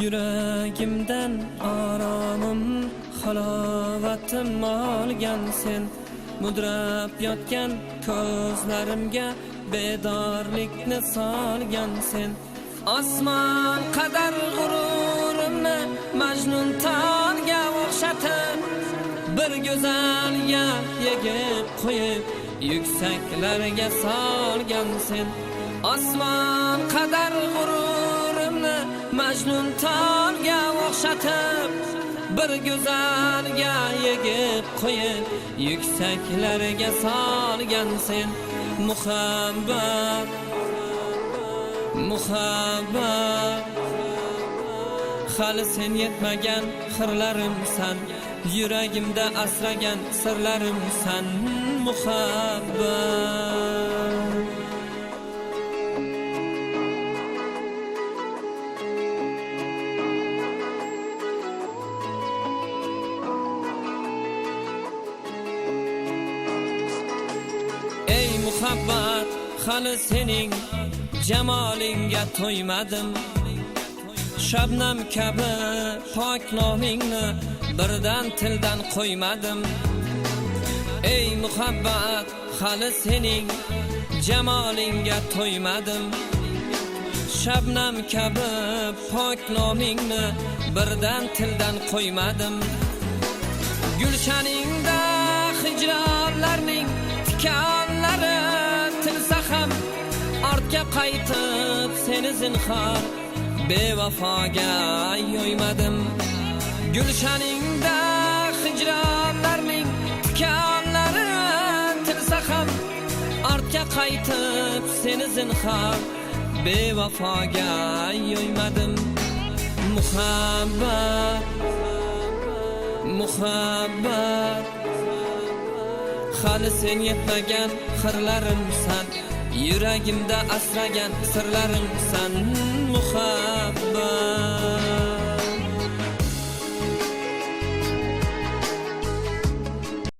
Yuragimdan oromim, halovatim olgan sen. Mudrab yotgan ko'zlarimga bedorlikni solgan sen. Osmon qadar g'ururimni Majnun tolga o'xshatib, bir go'zalga yegib qo'yib yuksaklarga solgan sen. Osmon qadar g'ururimni Majnun tolga o'xshatib, bir go'zalga yegib qo'yib yuksaklarga solgan sen. Muhabbat, muhabbat, hali sen yetmagan xirlarimsan, yuragimda asragan sirlarimsan. Muhabbat. Ey muhabbat, hali sening jamolingga to'ymadim. Shabnam kabi pok nomingni birdan tildan qo'ymadim. Ey muhabbat, hali sening jamolingga to'ymadim. Shabnam kabi pok nomingni birdan tildan qo'ymadim. Gulshaningda hijronlarning tikanlari tilsa ham, ortga qaytib seni zinhor bevafoga yo'ymadim. Gulshaningda hijronlarning tikanlari tilsa ham, ortga qaytib seni zinhor bevafoga yo'ymadim. Muhabbat, muhabbat, hali sen yetmagan xirlarimsan, yuragimda asragan sirlarimsan. Muhabbat.